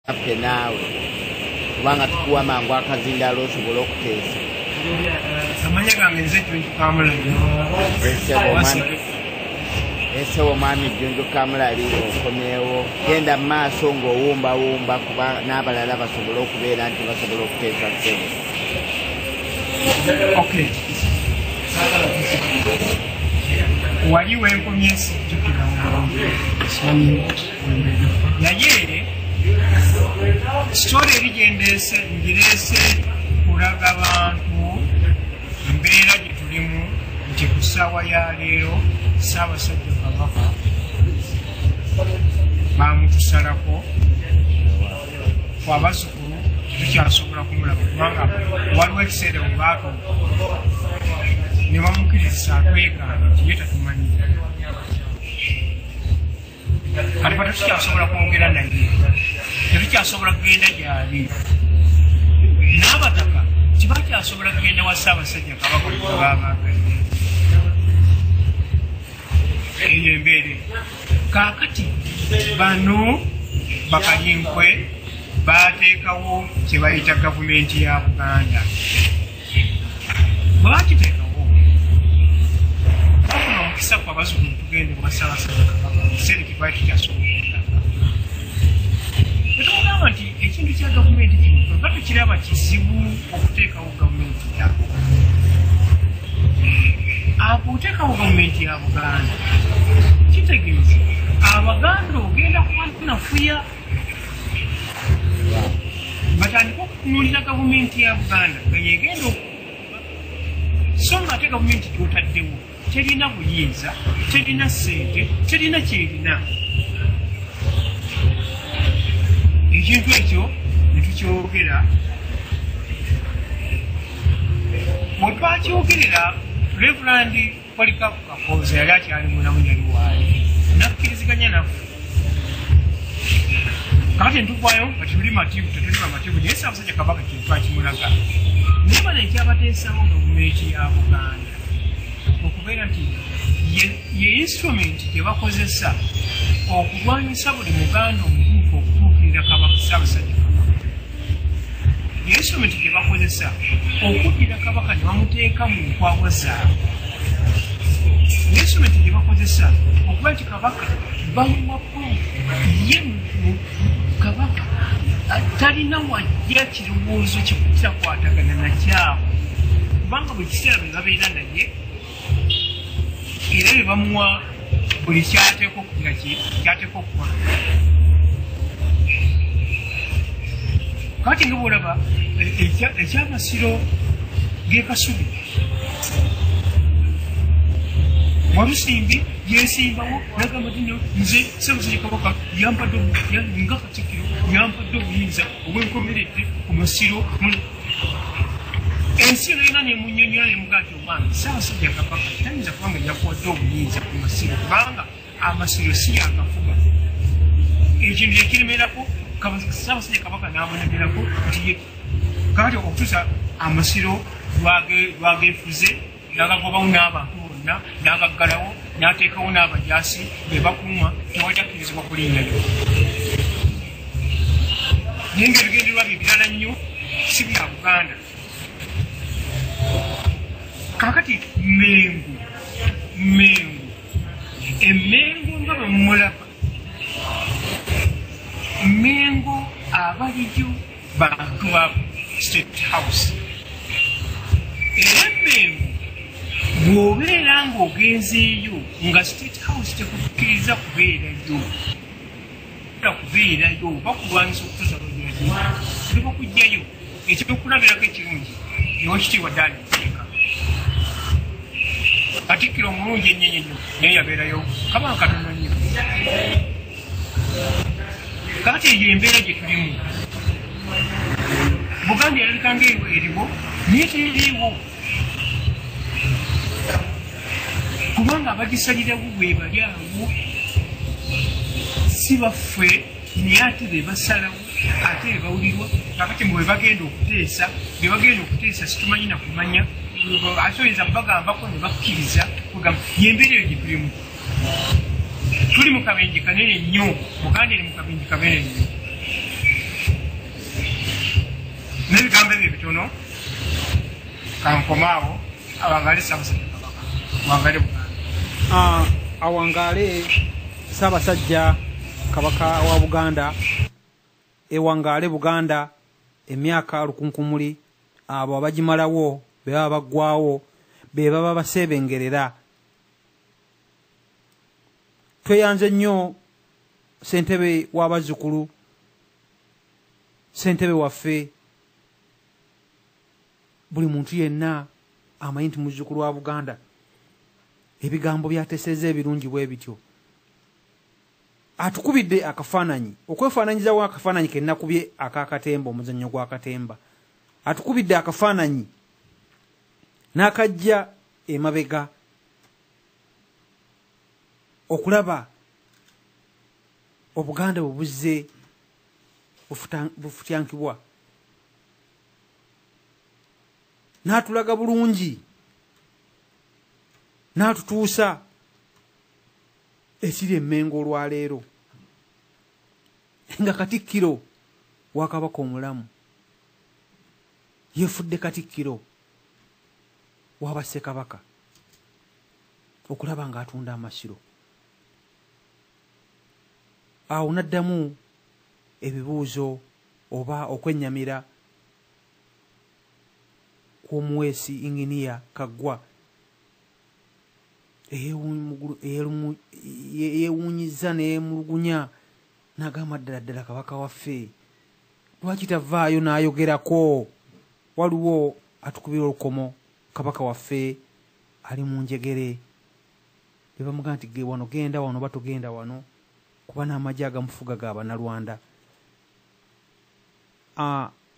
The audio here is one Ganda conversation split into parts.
Naffe naawe kubanga tukuwa mangu akazindaalo osobole okuteesa. Amanya gange nze Jjunju Kamulali. Ssebo omwami Jjunju Kamulali, okomyewo, genda mu maaso ng'owumbawumba kuba n'abalala basobole okubeera nti basobola okuteesa, ssebo. Okay, wali wenkomye sijjukira, naye story eri gyendeese ngireese kulaga bantu mbeera gye tulimu nti ku ssaawa ya leero Ssaabasajja Kabaka bamutusalako. Fe abazzukulu tetukyasobola kumulaba kubanga waliwo ekiseera webaatuuka ne bamukkiriza atwegaana nti ye tatumanyi. Kati fa tetukyasobola kwogera naye, tetukyasobola kugenda gyali, n'abataka tibakyasobola kugenda wa Ssaabasajja Kabaka babaagala. Eyo embeera. Kaakati bano bakalinkwe bateekawo kye bayita gavumenti ya Buganda. Bwe bakiteekawo, bafuna omukisa ku abazzukulu tugende wa Ssaabasajja Kabaka mu kiseera kitwali tukyasobola okugamba. Netumugamba nti ekintu kya gavumenti kino ffe tukiraba kizibu okuteekawo gavumenti ya okuteekawo gavumenti ya Buganda. Kitegeeza Abaganda ogenda kuba nafuya batandike okutunuulira gavumenti ya Buganda nga yegenda, so nga ate gavumenti gyotaddewo terina buyinza, terina ssente, terina kyerina. Ekintu ekyo netukyogera. Bwe twakyogerera, Reverend Polycarp Kakooza yali akyali mulamu, yali waali nakkiriziganya naffe. Kakati ntuvaayo nga tetuli mativu, tetuli bamativu, naye Ssaabasajja Kabaka kintu akimulaga. Naye bano ekyabateesawo gavumenti ya Buganda okubeera nti ye instrument gye bakozesa okulwanyisa buli Muganda omutuufu okutuukirira Kabaka, Ssaabasajja Kabaka, ye instrument gye bakozesa okuddira Kabaka ne bamuteeka mu nkwawa zaabwe, ye instrument gye bakozesa okuba nti Kabaka bamuwako ye Kabaka talina wajja kirowoozo kitakwatagana nakyabwe, kubanga buli kiseera bwe babeera naye era bye bamuwa buli kyateeka okugira kyateeka okukola. Kati nga bwolaba ekyamasiro g'e Kasubi, Walusimbi yesimbawo nagamba ti no, nze Ssaabasajja Kabaka yampadde nga Katikkiro, yampadde obuyinza obwenkomeredde ku masiro. Ensi yona yona nemunyonyola nemugaa nti omwana Ssaabasajja Kabaka tayinza kubanga yakuwadde obuyinza ku masiro, kubanga amasiro si yagafuga. Ekintu ekiremerako Ssaabasajja Kabaka n'amulemerako nti ye kakati okutuusa amasiro lwagefuze n'agagobawo n'abantu bonna n'agaggalawo n'ateekawo n'abajaasi be bakuuma, tewajakkirizibwa kulinnyayo. Naye nga ebigendererwa bye birala nnyo, si bya Buganda. Kakati Mengo, Mengo, Emengo nga bwe mumulaba, Mengo abaliyo bantu ba State House. Era Emengo bw'obeera ng'ogenzeeyo nga State House tekukkiriza kubeerayo, kubeerayo bakulwanyisa okutuusa lwebakugjayo. Ekyokulabirako ekirungi, Owekitiibwa Dani Nteeka, Katikkiro omulungi ennyo ennyo, naye yabeerayo kabanga katono nnyo. Kakati eyo embeera gye tulimu. Buganda erabika nga eriwo naye teriiwo, kubanga abagisalirawo bwe bali awo si baffe, naye ate be basalawo, ate be bawulirwa. Kakati mwe bagenda okuteesa, be bagenda okuteesa situmanyi nakumanya, ate oyinza bagambako ne bakkiriza. Kugamba yembeera eyo gye tulimu. Tuli mu kabenje kanene nnyo, Buganda eri mu kabenje kanene nnyo. N'ebigambo ebyo ebitono kankomaawo. Awangaale Ssaabasajja Kabaka, awangaale Buganda. Awangaale Ssaabasajja Kabaka wa Buganda, ewangaale Buganda emyaka lukunkumuli. Abo abagimalawo be baba baggwawo, be baba baseebengerera. Tweyanze nnyo ssentebe w'abazzukulu, ssentebe waffe, buli muntu yenna amanyi nti muzzukulu wa Buganda. Ebigambo byateesezza ebirungi bwe bityo. Atukubidde akafaananyi, okwefaananyizawo akafaananyi ke nnakubye ak'akatemba, omuzannyo gw'akatemba. Atukubidde akafaananyi n'akajja emabega okulaba Obuganda bwe buzze bufutyankibwa, n'atulaga bulungi, n'atutuusa ekiri Emmengo olwaleero, nga Katikkiro wa Kabaka omulamu yeefudde Katikkiro wa Bassekabaka okulaba ng'atunda amasiro. Awo n'addamu ebibuuzo oba okwennyamira kw'omuweesi Inginiya Kaggwa eyeewuunyizza n'eyemulugunya, n'agamba ddala ddala Kabaka waffe lwaki tavaayo n'ayogerako? Waliwo atukubira olukomo, Kabaka waffe ali mu njegere, be bamugamba nti wano genda wano oba togenda wano, kuba n'amagye agamufuga ga Bannalwanda.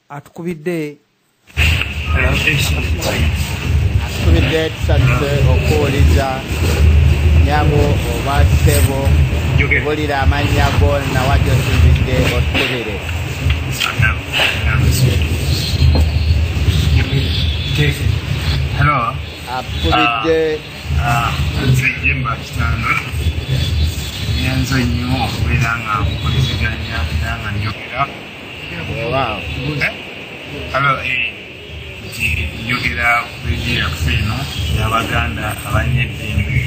Atukubidde atukubidde. Tusanyuse okuwuliza nyabo oba ssebo. Bulira amannya go nawa gy'osinzidde otukubire. Hello. Atukubidde. Nze Jemba Kitando. Nyanza nnyo okubeera nga nkolezeganya era nga njogera. Weewaawo. Hello, nti njogera ku rediyo yaffe eno y'Abaganda abalina eddembe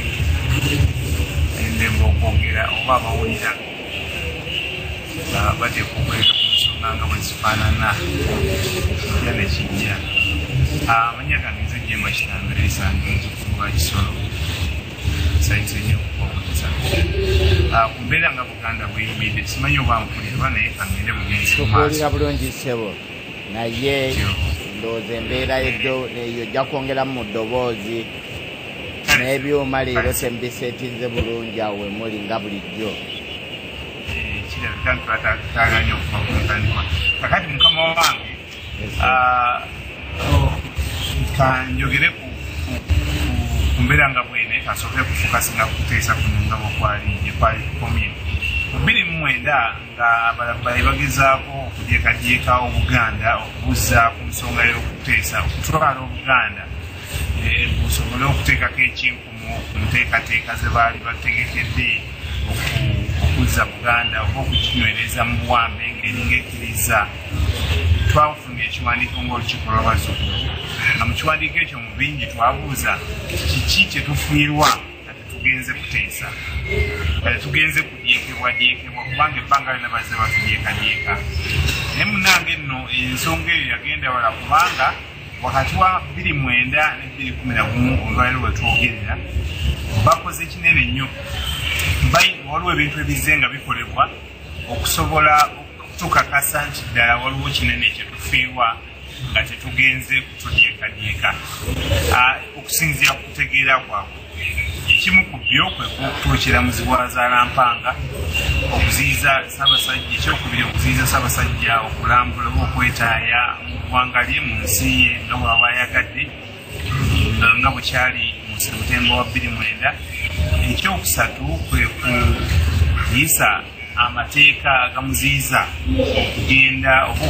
eddembe okwogera oba abawulira bateekwa okwogera ku nsonga nga bwe zifaanana kijja ne kijja. Amannya gange nze Jemba Kitando Erisanga, muzzukulu wa Kisolo. Nsanyuse nnyo okubabuuza ku mbeera nga Buganda bweyimiridde. Simanyi oba mpulirwa, naye kangende bugenzi mu maaso. Tukuwulira bulungi ssebo, naye ndowooza embeera eyo ojja kwongeramu mu ddoboozi n'ebyuma leero tembiseetinze bulungi awo we muli nga bulijjo. Kirabika nti twataaganye okuva ku ntandikwa. Kakati mukama wange, kanjogere ku mbeera nga bwene. Kasooke kufokasinga kuteesa kuno nga bwekwali gye kwali kukomye mu 2009, nga abalabbayi bagezaako okudyekadyeka Obuganda okubuzza ku nsonga y'okuteesa okutwala Obuganda busobole okuteekako ekinkumu ku nteekateeka ze baali bategekedde okuzza Buganda oba okukinywereza mu buwambe ng'eringa ekkiriza. Twafuna ekiwandiiko ng'olukiiko lw'abazzukulu, nga mu kiwandiiko ekyo mu bingi twabuuza kiki kye tufiirwa nga tetugenze kuteesa, nga tetugenze kudyekebwadyekebwa, kubanga ebbanga lyonna bazze batudyekadyeka. Naye munnange nno ensonga eyo yagenda wala, kubanga wakati wa 2009 ne 2011, olwaleero we twogerera, bakoze kinene nnyo. Waliwo ebintu ebizze nga bikolebwa okusobola okutukakasa nti ddala waliwo kinene kyetufiirwa nga tetugenze kutudyekadyeka. Okusinziira ku kutegeera kwabwe, ekimu ku byo kwe kutuukira Muzibwazaalampanga, okuziyiza Ssaabasajja, ekyokubiri okuziyiza Ssaabasajja okulambula oba okwetaaya mu ggwanga lye, mu nsi ye, nga bw'aba ayagadde, nga bwe kyali mu Sebutemba wa 2009. Ekyokusatu kwe kuyisa amateeka agamuziyiza okugenda oba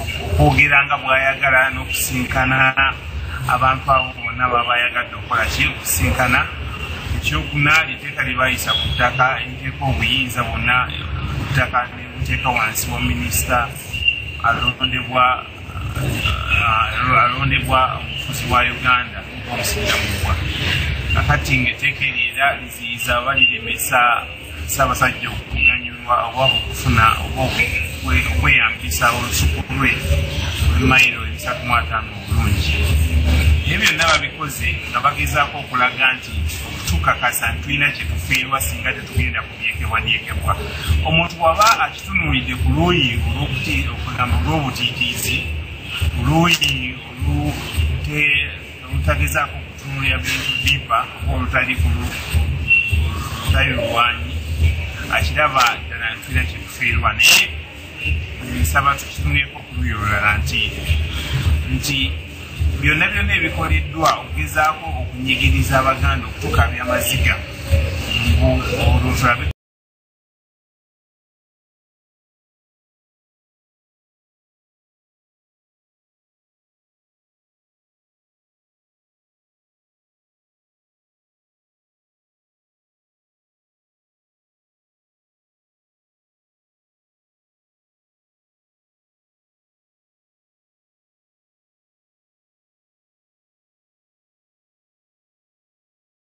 okwogera nga bw'ayagala n'okusinkana abantu abo bonna baba ayagadde okukola ki, okusinkana. Ekyokuna, liteeka lye bayisa ku ttaka eriteeka obuyinza bwonna ku ttaka ne buteeka wansi wa minisita alondebwa. alondebwa omufuzi wa Uganda omusinga. Kakati ng'etteeka eryo era liziyiza oba liremesa Ssaabasajja okuganyulwa oba okufuna oba okweyambisa olusuku lwe olw'emayiro 350 obulungi. Ebyo byonna babikoze nga bagezaako okulaga nti okutukakasa nti tulina kye tufiirwa singa tetugenda kudyekebwadyekebwa. Omuntu bw'aba akitunuulidde ku luuyi olw'okugamba olw'obutiitiizi, ku luuyi olutagezaako okutunuulira bintu dipa oba olutali lulwanyi, akiraba ddala tulina kye tufiirwa. Naye nsaba tukitunuleko ku luuyi olulala nti byonna byonna ebikoleddwa okugezaako okunyigiriza Abaganda okutukabya amaziga, olwo tulabe